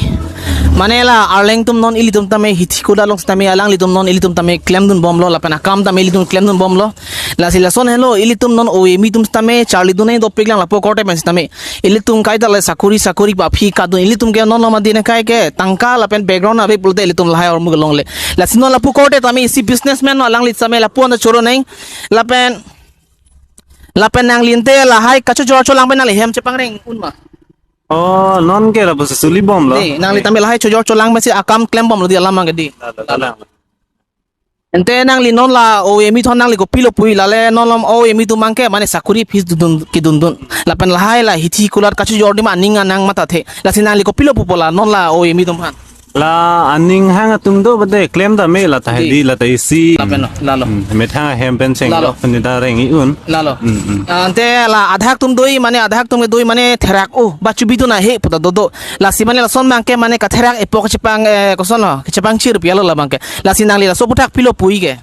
mane la arleng atum non ilitum tame hithi kulat along tame alanglitum non ilitum tame klemdun bomlo lapen akam tame ilitum klemdun bomlo. Lasi lason helo ilitum non O A M E atum tame charlidun nai dopik lang lapu korte pen tame. Ilitum kaita le sakuri sakuri ba phi kadun ilitum ke non non ma dine kai ke tangka lapen background ave pulote ilitum lahai ahormu kelongle. Lasi non lapu korte tame isi businessman non alangli tame lapu anta choro neng. Lapen, lapen nangli ante lahai kachojor cholang pen nangli hem chepangreng un ma? Oh, non ke lapu si suli bomlo. Di, nangli tame lahai chojor cholang pensi akam klem bomlo di alam abang ke di. Lalo, lalo. Ante nangli non la O A M E atum nangli kopilo pu-i lale non lom O A M E atum abang ke mane sakuri phis dun kedun dun. Lapen lahai la hithi kulat kachojor di ma aning anang mathathe. Lasi nangli kopilo pupo la non la O A M E atum aphan? La aning hang atum do bade klem tame la ta di, hedi la ta isi. Lapen lo, lalo. Hmm, methang ahem pen cheng lalo. Lo pen ta reng-i un. Lalo. Hmm, hmm. Ah, ante la adhak atum doi mane adhak atum ke doi mane therak o ba chubidun ahe puta dodo. Lasi mane lason abang ke mane katherak epo kachepang, eh, koson lo, kachepang chir pialo la abang ke. Lasi nangli laso aputhak pilo pu-i ke?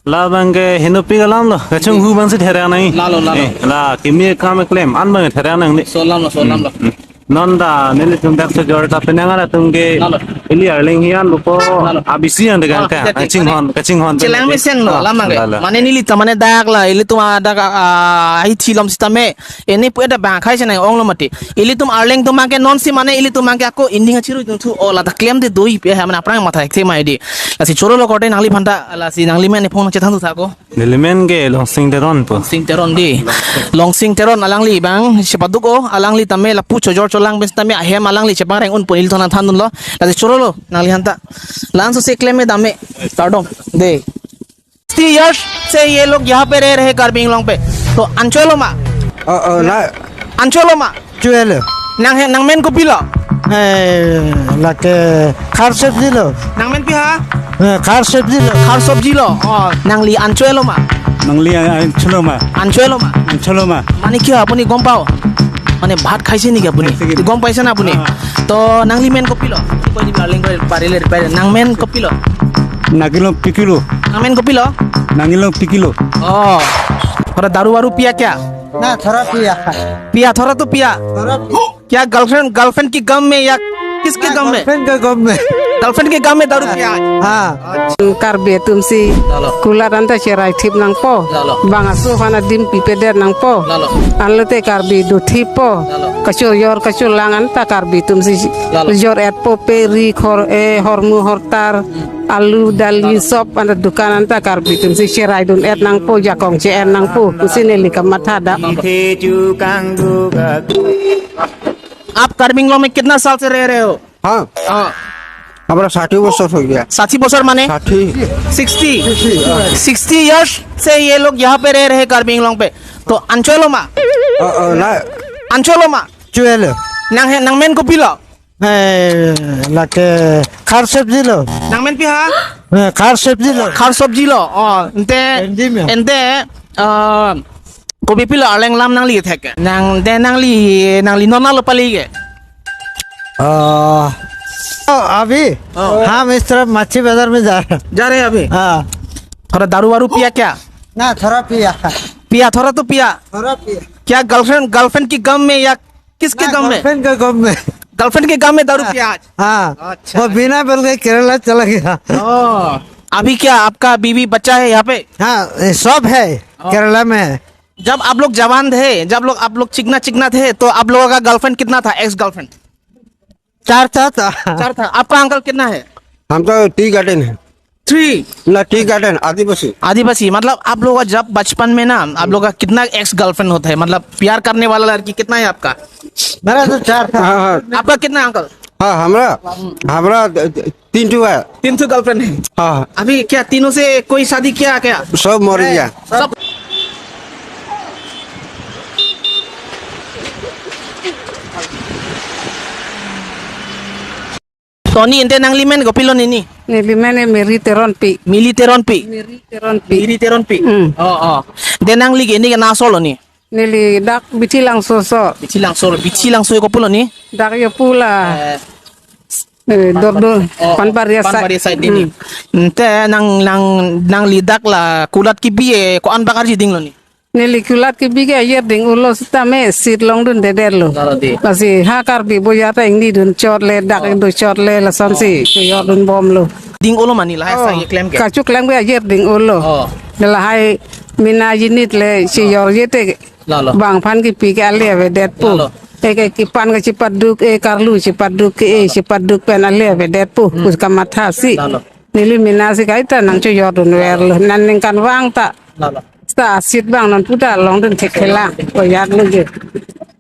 La abang ke henopik alam lo, kachonghu abang si therak nang. Lalo, lalo. Eh, la kimi kam klem an abang therak nang ni. Solam lo, solam lo. Hmm, hmm. Non ta nelitum dak chojor ta penang atum ke. Lalo. Ili arleng hian lupo. Lalo. A B C yang degan. Ah, ka. Kita tik, kachinghon, kachinghon. Chelang mesen lo, ah, lamang ke. Lalo. Mane neli ta mane dak la, ilitum adak, ah, hithi lom sitame. Ini pu ada bang khai senang ong lo mati. Ilitum arleng atum abang ke non si mane ilitum abang ke ako inding achiru itum thu o la ta klem de doi pe ha mane aphrang matha ek se mai di. Lasi choro lo korte nangliphan ta lasi nangli men phone chethan thu tha ko. Neli men ke Longsing Teron pu. Longsing Teron di. Longsing Teron alangli abang chepaduk o alangli tame lapu chojor cholang pen tame ahem alangli chepangreng un pu neli thona thandun lo. Lasi choro Lo, nanglihanta. Laso si klem me dam me. Kardom. De. Sixty years से ये लोग यहाँ पे रह रहे हैं कार्बी आंगलोंग पे। तो anchot lo ma? Oh, oh, na. Anchot lo ma? Chuelo. Nang he, nangmen kopilo? Eh, lake khar sabji lo. Nangmen pi ha? Eh, khar sabji lo. Khar sabji lo. Oh, nangli anchot lo ma? Nangli an-, anchot lo ma? Anchot lo ma? Anchot lo ma? মানে কি হয় আপুনি গম পাও? মানে ভাত খাইছে নেকি আপুনি? খাইছে কি? গম পাইছে না আপুনি? অ। তো নাংলি মেন কপিলো? কৈ দিবি, আলিং কৈ পাৰিলে, পাৰিলে। নাংমেন কপিলো? Nangilong pikilo. Nangmen kopilo? Nangilong pikilo. Oh. Thora daru waru piya kya? ना, थोड़ा पिया। Piya, thora to piya. थोड़ा पिया। क्या गर्लफ्रेंड, गर्लफ्रेंड की गम में या किसके गम में? गर्लफ्रेंड के गम में। गर्लफ्रेंड के गम में दारू पिया आज? हाँ। Karbi atum si, lalo, kulat anta cherai thip nangpo. Lalo. Bang aso aphan adim pipedet nangpo. Lalo. Anlote Karbi do thippo. Lalo. Kachojor kacholang anta Karbi atum si, lalo, jor-etpo, pe ri khor e hormu hortar. Hmm. Alu, dali, lalo, sop anta dukan anta Karbi atum si cherai dun-et nangpo, jakong che-en nangpo. Pusi neli kamatha da. आप कार्बी आंगलोंग में कितना साल से रह रहे हो? हाँ। हाँ। हमारा साठ बरस हो गया। ষাঠি বছৰ মানে? ষাঠি। सिक्सटी। सिक्सटी, हाँ। सिक्सटी ईयर्स से ये लोग यहाँ पे रह रहे हैं कार्बी आंगलोंग पे। तो anchot lo ma? Oh, oh, na. Anchot lo ma? Chuelo. Nang he, nangmen kopilo? Eh, lake khar sabji lo. Nangmen pi ha? Eh, khar sabji lo. Khar sabji lo. Oh, ante, Hindi में। Ante, ah, kopi pilo arleng lam nangli thek. Nang, de nangli, nangli non lo pali ke? Ah, oh, अभी? Oh. हम इस तरफ मच्छी बाजार में जा रहे हैं। जा रहे हैं अभी? हाँ। थोड़ा दारू वारू पिया क्या? ना, थोड़ा पिया। पिया, थोड़ा तो पिया। थोड़ा पिया। क्या गर्लफ्रेंड, गर्लफ्रेंड की गम में या किसके ना, गम में? गर्लफ्रेंड के गम में। गर्लफ्रेंड के गम में दारू पिया आज? हाँ। अच्छा। वो बिना बोल के केरला चला गया। ओ, अभी क्या आपका बीवी बच्चा है यहाँ पे? हाँ, ये सब है, ओ। केरला में है। जब आप लोग जवान थे, जब लोग, आप लोग चिकना चिकना थे, तो आप लोगों का गर्लफ्रेंड कितना था, एक्स गर्लफ्रेंड? चार था, था। चार था। आपका अंकल कितना है? हम तो टी गार्डन है। थ्री। ना, टी गार्डन, आदिवासी। आदिवासी, मतलब आप लोग का जब बचपन में ना, आप लोग का कितना एक्स गर्लफ्रेंड होता है? मतलब प्यार करने वाला लड़की कितना है आपका? मेरा तो चार था। हाँ, हाँ। आपका कितना है, अंकल? हाँ, हमरा, हमरा द-, द-, तीन ठो है। तीन ठो गर्लफ्रेंड है? हाँ। अभी क्या तीनों से कोई शादी किया क्या? सब मर गया। सब। Tony, ante nangli men kopilo nini? Neli men e Mary Teronpi. Mili Teronpi. Mary Teronpi. Mary Teronpi. Hmm. Oh, oh. De nangli ke ini ke naso lo ni? Neli dak Bithi Langso so. Bithi Langso, Bithi Langso kopilo ni? Dak yo pula. Eh, eh, Dordo, oh, oh, Panbaria side. Panbaria side ni. Hmm. Ante nang, nang, nangli dak la kulat kebi e ko-an bak arji dinglo ni? Neli kulat kebi ke ayer ding-olo sitame sit longdundedet lo. Lalo di. Lasi ha Karbi boya ta ingni dun chot le, dak, oh, ingni dun chot le, lasonsi, oh, chojor dun bomlo. Ding-olo mane lahai, oh, sa ye klem ke? Kachoklem ke ayer ding-olo. Oh. Lahai mina jinit le, oh, chojorje te. Lalo. Bang aphan kepi ke ale avedetpo. Lalo. E ke kepan ke chepaduk, e karlu chepaduk ke, e chepaduk pen ale avedetpo. Hmm. Pus kamathasi. Lalo. Neli mina si kaita nangchojor dunverlo. Nan ningkan vang ta. Lalo. Sa sit bang non puta longdun thekthelang. Koyat lagi.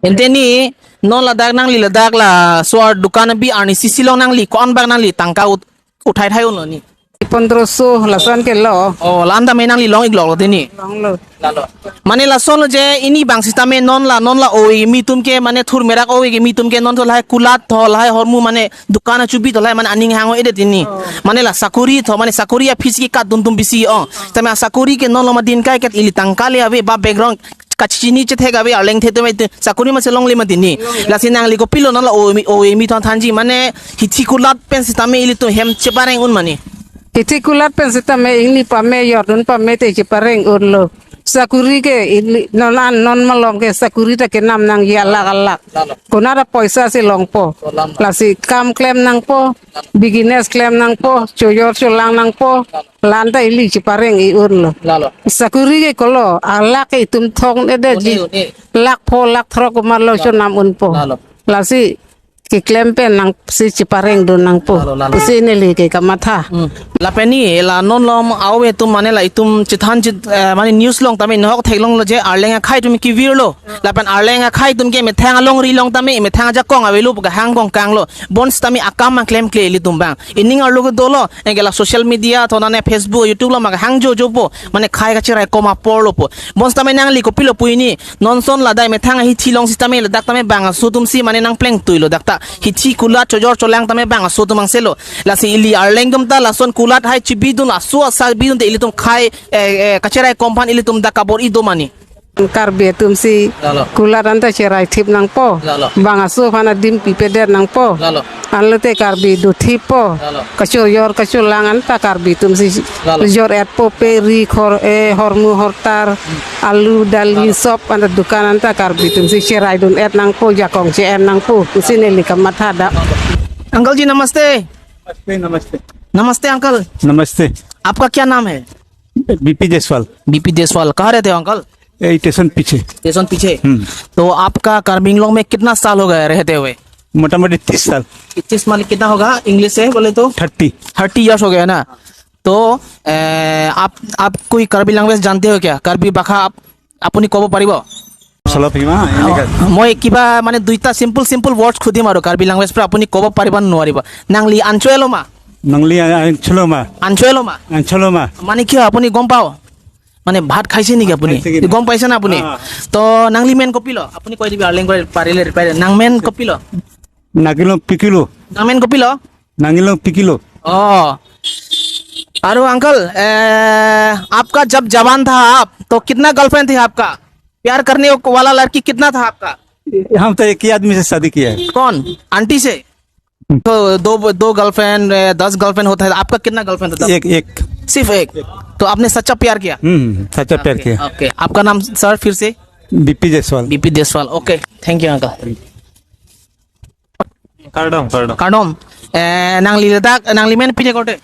Ante ni non ladak nangli ladak laso adukan abi arnisi si long nangli ko-an bak nangli tangka ut-, uthai thai unlo ni? Pondroso lason ke lo. Oh, la-an tame nangli long-ikloklo te ni? Longlo. Lalo. Mane lason lo je ini bang sitame non la, non la ove kimi atum ke mane thur merak ove kimi atum ke non to lahai kulat tho lahai hormu mane dukan achubi tho lahai mane aning hang-o-edet ini. Oh. Mane la sakori tho mane sakori aphi si kadun atum bisi o. Tame sakori ke non lo ma din kai kat ili tangka le ave ba background kachini chethek ave arleng the tame sakori ma chelongle ma din ni. Lasi nangli kopilo non la ove kimi, ove kimi thon thanji mane hithi kulat pen sitame ilitum hem chepareng un mane. Hithi kulat pen sitame ingni pame jordun pame te chepareng unlo. Sakori ke ili non an non malom ke sakori ta kenam nangji alak alak. Lalo. Konat apoisa si longpo. Lalo. Lasi kam klem nangpo. Business klem nangpo. Chojor cholang nangpo. Lalo. La-an ta ili chepareng-i unlo. Lalo. Sakori ke kolo, alak ke itum thong-edet ji. Une, une. Lakh pho lakh throk komatlo, lalo, chonam unpo. Lalo. Lasi keklem pen nangsi cheparengdun nangpo. Lalo, lalo. Pusi neli ke kamatha. Hmm. Lapen ni la non lom awe atum mane la itum chethan chit, eh, mane news along tame nahok theklonglo je Arleng akhei atum kevirlo. Lapen Arleng akhei atum ke methang alongri along tame methang ajakong avelo pu kahang kongkanglo. Bonsitame akam abang klemkle ilitum abang. Ining arlo ke dolo, anke la social media, thonane Facebook, YouTube along ma kahang jojopo. Mane khei kacheraikom aporlo po. Bonsitame nangli kopilo pu ini, non ason ladak methang ahithi along sitame ladak tame bang aso atumsi mane nangplengtuilo dak ta. Hithi kulat chojor cholang tame bang aso atum angselo. Lasi ili Arleng atum ta lason kulat hai chibidun aso asa bidunte ilitum khei, eh, eh, kacheraikom aphan ilitum dak kabor-i do ma ni. Karbi atumsi Lalo. Kulat anta cheraithip nangpo. Lalo. Bang aso aphan adim pipedet nangpo. Lalo. Anlote Karbi dothippo. Lalo. Kachojor kacholang anta Karbi atumsi Lalo. Jor-etpo pe ri khor, eh, hormu hortar, alu dali Lalo. Sop anta dukan anta Karbi atumsi cheraidun-et nangpo, jakong che-en nangpo. Pusi neli kamatha dak. Uncle ji नमस्ते। नमस्ते, नमस्ते। नमस्ते अंकल। नमस्ते। आपका क्या नाम है? बीपी Jaiswal. BP Jaiswal, कहाँ रहते हो अंकल? यही स्टेशन पीछे। स्टेशन पीछे। हम्म। तो आपका कार्बी आंगलोंग में कितना साल हो गया रहते हुए? मोटामोटी तीस साल। तीस माने कितना होगा इंग्लिश से बोले तो? थर्टी। थर्टी ईयर्स हो गया ना। तो, ए, आप, आप कोई कार्बी लैंग्वेज जानते हो क्या? कार्बी भाषा आप, আপুনি ক'ব পাৰিব? চলক ভীমা, এনেকা। মই কিবা মানে দুইটা চিম্পল চিম্পল ৱৰ্ডছ সুধিম আৰু কাৰ্বি লেংগুৱেজ পৰা আপুনি ক'ব পাৰিব নে নোৱাৰিব? Nangli ancho-elo ma? Nangli an-, ancho-elo ma? Ancho-elo ma? Ancho-elo ma? মানে কি হয় আপুনি গম পাও? মানে ভাত খাইছে নেকি আপুনি? খাইছে কি নাই? গম পাইছে না আপুনি? অ। তো nangli men kopilo? আপুনি কৈ দিবি, Arleng কৈ পাৰিলে reply. Nangmen kopilo? Nangli men kopilo? Nangmen kopilo? Nangli men kopilo? অ। अरे अंकल, ए, आपका जब जवान था आप, तो कितना गर्लफ्रेंड थी आपका? प्यार करने वाला लड़की कितना था आपका? हम तो एक ही आदमी से शादी किया है। कौन? आंटी से? हम्म। तो दो, दो गर्लफ्रेंड, ए, दस गर्लफ्रेंड होता है, आपका कितना गर्लफ्रेंड होता है? एक, एक। सिर्फ एक? तो आपने सच्चा प्यार किया? हम्म, सच्चा प्यार किया। ओके, आपका नाम सर फिर से? BP Jaiswal. BP Jaiswal, okay, thank you uncle. Kardom, kardom. Kardom. Eh, nangli ladak, nangli men pine korte?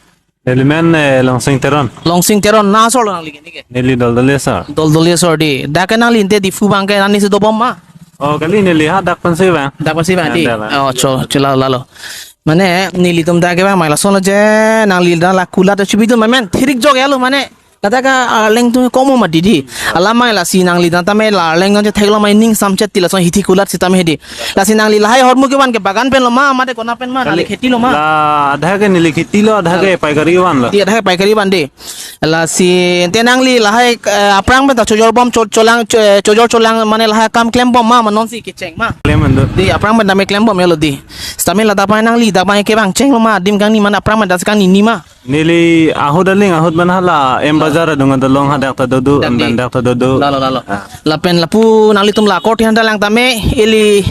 Neli men, eh, Longsing Teron. Longsing Teron, na asor lo nangli ke, neke? Neli Doldoli asor. Doldoli asor di. Dak ke nangli ante Diphu abang ke nani si dobom ma? Oh, kali neli ha dak pensi abang. Dak pensi abang di. Anda lah. Oh, cho, cho lalo, lalo. Mane, nelitum dak ke abang, mai lason lo je, nangli dak la kulat chibidun ma men, thirik jok ya lo mane. Ladak ke Arleng atum komo ma didi. Alam mai lasi nangli dak tame la Arleng atum chetheklong ma ining samchet ti lason hithi kulat sitame hedi. Lasi nangli lahai ahormu kevan ke bagan pen lo ma, mate kona pen ma, nangli kheti lo ma? La adha ke neli kheti lo, adha ke paikari van lo. Di adha ke paikari van di. Lasi ante nangli lahai, eh, aphrang pen ta chojor bom cho-, cholang, cho-, chojor cholang mane lahai akam klem bom ma, ma nonsi kecheng ma? Klem ando. Di aphrang pen tame klem bom ya lo di. Sitame ladak pen nangli dak pen ke bang cheng lo ma, adim kangni mane aphrang pen ta si kangni ni ma? Neli ahut aling ahut pen hala M Bazar adung adolong hadak ta dodo, Dak di. Andan dak ta dodo. Lalo, lalo. Ah. Lapen lapu nanglitum la korte handa lang tame ili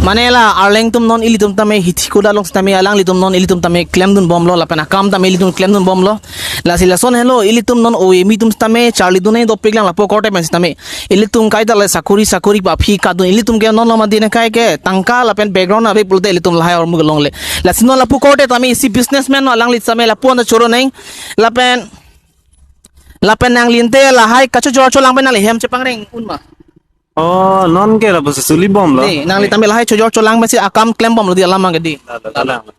mane la Arleng atum non ilitum tame hithi kulat along tame alanglitum non ilitum tame klemdun bomlo lapen akam tame ilitum klemdun bomlo. Lasi lason helo ilitum non O A M E atum tame charlidun nangji dopik lang lapu korte pen tame. Ilitum kaita le sakuri sakuri pa aphi kadun ilitum ke non lo ma dine kai ke tangka lapen background ave pulote ilitum lahai ahormu kelongle. Lasi non lapu korte tame isi businessman no alangli tame lapu anta choro nang lapen lapen nangli ante lahai kachojor cholang pen nangli hem chepangreng un ma? Oh, non ke lapu si suli bom lo. Di, nangli tame lahai chojor cholang pensi akam klem bom lo di alam abang ke di. Lalo, lalo.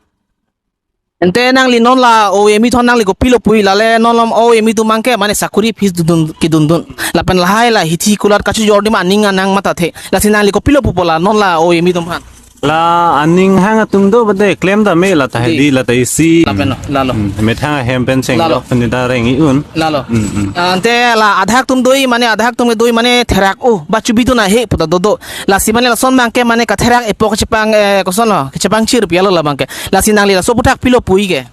Ante nangli non la O A M E atum nangli kopilo pu-i lale non lom O A M E atum abang ke mane sakuri phis dun kedun dun. Lapen lahai la hithi kulat kachojor di ma aning anang mathathe. Lasi nangli kopilo pupo la non la O A M E atum aphan? La aning hang atum do bade klem tame la ta Di. Hedi la ta isi. Lapen lo, lalo. Hmm, methang ahem pen cheng Lalo. Lo pen ta reng-i un. Lalo. Hmm, hmm. Ah, ante la adhak atum do-i mane adhak atum do-i mane therak o ba chubidun ahe puta dodo. Lasi mane lason abang ke mane katherak epo kechepang, eh, koson lo, kechepang chir pi alo la abang ke. Lasi nangli laso aputhak pilo pu-i ke?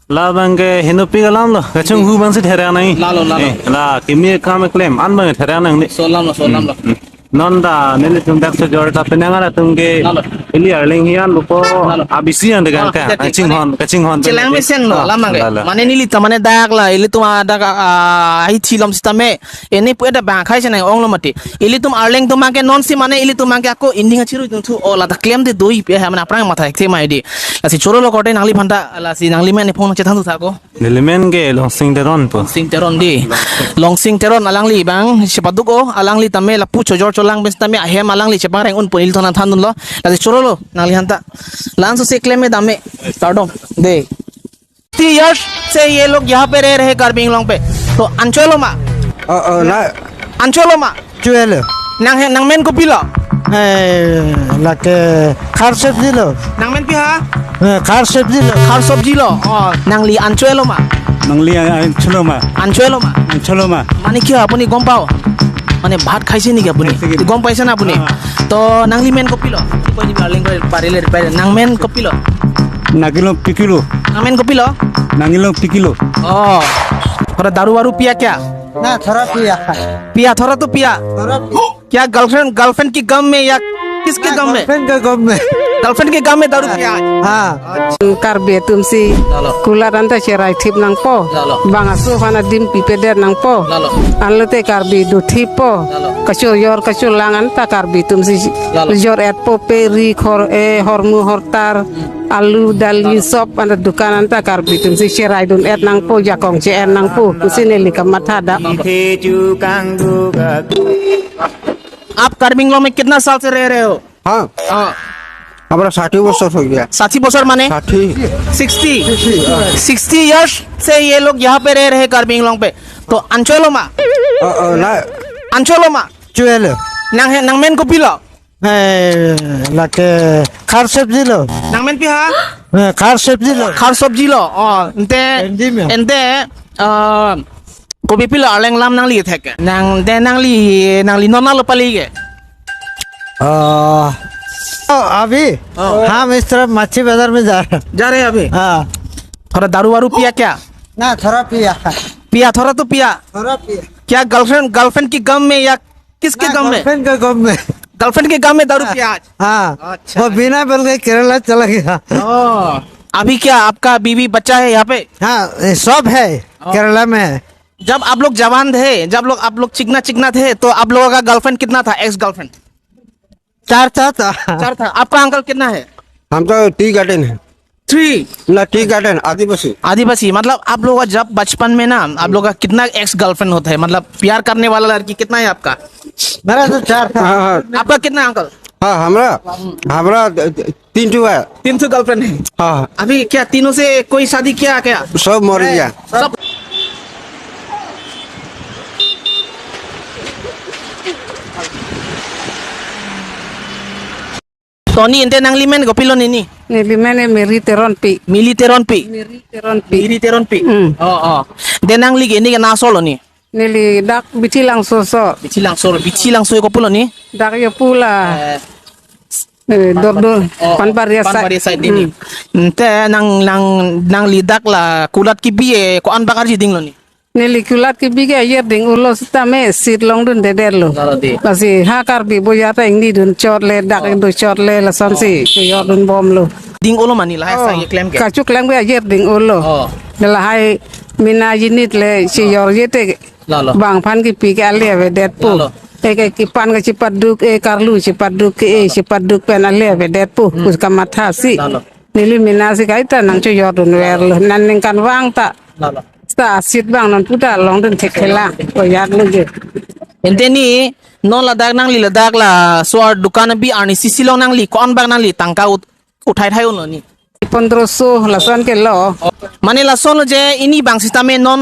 Labang ke henopi alam lo, kachonghu abang si therak nang. Lalo, lalo. Eh, la kimi kam klem an abang therak nang ni. Solam lo, solam lo. Hmm, hmm. Non ta nelitum dak chojor ta penang atum ke Lalo. Ili Arleng hian lupo Lalo. Abisi yang degang Ah, ka, kita kachinghon, kachinghon. Chelang mesen lo, Ah, lamang ke. Lalo. Mane neli ta mane dak la, ilitum adak, ah, ahithi lom sitame. Ini pu ada bang khai senang ong lo mati. Ilitum Arleng atum abang ke nonsi mane ilitum abang ke ako inding achiru itum thu o la ta klem de do-i pe ha mane aphrang matha ek the mai di. Lasi choro lo korte nangliphan ta lasi nangli men iphong chethan thu tha ko. Neli men ke Longsing Teron po. Longsing Teron di. Longsing Teron alangli abang chepaduk o alangli tame lapu chojor cholang pen tame ahem alangli chepangreng un po ilitum aphan thandun lo. Lasi choro Oh, nangli hanta. Laso si klem me dam me. Kardom. De. Thirty years se ye log yahan pe reh rahe Karbi Anglong pe. To anchot lo ma? Oh, oh, na. Anchot lo ma? Chot lo. Nang he, nangmen kopilo? Eh, lake khar sabji lo. Nangmen pi ha? Eh, khar sabji lo. Khar sabji lo. Oh, nangli anchot lo ma? Nangli an-, anchot lo ma? Anchot lo ma? Anchot lo ma? Mane ki apuni gom pao? Mane bhat khaise niki apuni? Khaise niki? Gom paise na apuni? Ah. To nangli men kopilo? Koi ni paling koi parile parile. Nangmen kopilo? Nangli long pikilo. Nangmen kopilo? Nangli long pikilo. Oh. Thora daru waru piya kya? ना, थोड़ा पिया। Piya, thora to piya. थोड़ा पिया। क्या girlfriend, girlfriend की गम में या किसके गम में? गर्लफ्रेंड के गम में। गर्लफ्रेंड के गम में दारू पिया आज? हाँ। Karbi atum si, lalo, kulat anta cherai thip nangpo. Lalo. Bang aso aphan adim pipedet nangpo. Lalo. Anlote Karbi do thippo. Lalo. Kachojor kachojor lang anta Karbi atum si, lalo, jor-etpo, pe ri khor, eh, hormu hortar. Hmm. Alu, dali, sop, anta dukan anta Karbi atum si cherai dun-et nangpo, jakong che-en nangpo, pusi neli kamatha da. आप कार्बी आंगलोंग में कितना साल से रह रहे हो? हाँ। हाँ। हमारा साठ बरस हो गया। साठ बरस माने? साठ। सिक्सटी। सिक्सटी, हाँ। सिक्सटी ईयर्स से ये लोग यहाँ पे रह रहे हैं कार्बी आंगलोंग पे। तो anchot lo ma? अ, अ, ना। Anchot lo ma? Chot lo। Nang he, nangmen kopilo? Eh, lake khar sabji lo. Nangmen pi ha? Eh, khar sabji lo. Khar sabji lo. Oh, ante, Hindi mein. Ante, ah, kopi pilo arleng lam nangli thek. Nang, de nangli, nangli non nalo pali ke? Ah, oh, अभी? Oh. हम इस तरफ मच्छी बाजार में जा रहे हैं। जा रहे हैं अभी? हाँ। थोड़ा दारू वारू पिया क्या? ना, थोड़ा पिया। पिया, थोड़ा तो पिया। थोड़ा पिया। क्या गर्लफ्रेंड, गर्लफ्रेंड की गम में या किसके ना, गम में? गर्लफ्रेंड के गम में। गर्लफ्रेंड के गम में दारू पिया आज? हाँ। अच्छा। वो बिना बोल के केरला चला गया। ओ, अभी क्या आपका बीवी बच्चा है यहाँ पे? हाँ, ये सब है, ओ, केरला में है। जब आप लोग जवान थे, जब लोग, आप लोग चिकना चिकना थे, तो आप लोगों का गर्लफ्रेंड कितना था, एक्स गर्लफ्रेंड? चार था, था। चार था। आपका अंकल कितना है? हम तो टी गार्डन है। थ्री। ना, टी गार्डन, आदिवासी। आदिवासी, मतलब आप लोग का जब बचपन में ना, आप लोग का कितना एक्स गर्लफ्रेंड होता है? मतलब प्यार करने वाला लड़की कितना है आपका? मेरा तो चार था। हाँ, हाँ। आपका कितना है, अंकल? हाँ, हमरा, हमरा तीन ठो है। तीन ठो गर्लफ्रेंड है? हाँ। अभी क्या तीनों से कोई शादी किया क्या? सब मर गया। सब। Tony, ante nangli men kopilo nini? Neli men Mary Teronpi. Mili Teronpi. Mary Teronpi. Mary Teronpi. Hmm. Oh, oh. De nangli ke ini ke na aso lo ni? Neli dak Bithi Langso aso. Bithi Langso, Bithi Langso kopilo ni? Dak yo pula. Eh, eh, Dordor, oh, oh, Panparia side. Panparia side ini. Hmm. Ante nang, nang, nangli dak la kulat kebi e, ko-an bak arjiding lo ni? Neli kulat kebi ke ayer ding-olo sitame sit longdundedet lo. Lalo di. Lasi ha Karbi boya ta ingni dun chot le, dak, oh, ingdun chot le, lasonsi, oh, chojor dun bom lo. Ding-olo mane lahai, oh, sang ye klem ke? Kachoklem ke ayer ding-olo. Oh. Lahai mina jinit le chojorje te. Lalo. Bang aphan kepi ke ale avedetpo. Lalo. E ke kepan ke chepaduk, e karlu chepaduk ke, e chepaduk pen ale avedetpo. Hmm. Pus kamathasi. Lalo. Neli mina si kaita nangchojor dunver lo. Nan ningkan vang ta. Lalo. Seta asit bang non puta longdun thekthelang. Koyat lagi. Ante ni, non ladak nangli ladak laso adukan abi arnisi si long nangli ko-an bak nangli tangka ut-, uthai thai unlo ni? Pondroso lason ke lo. Mane lason lo je ini bang sitame non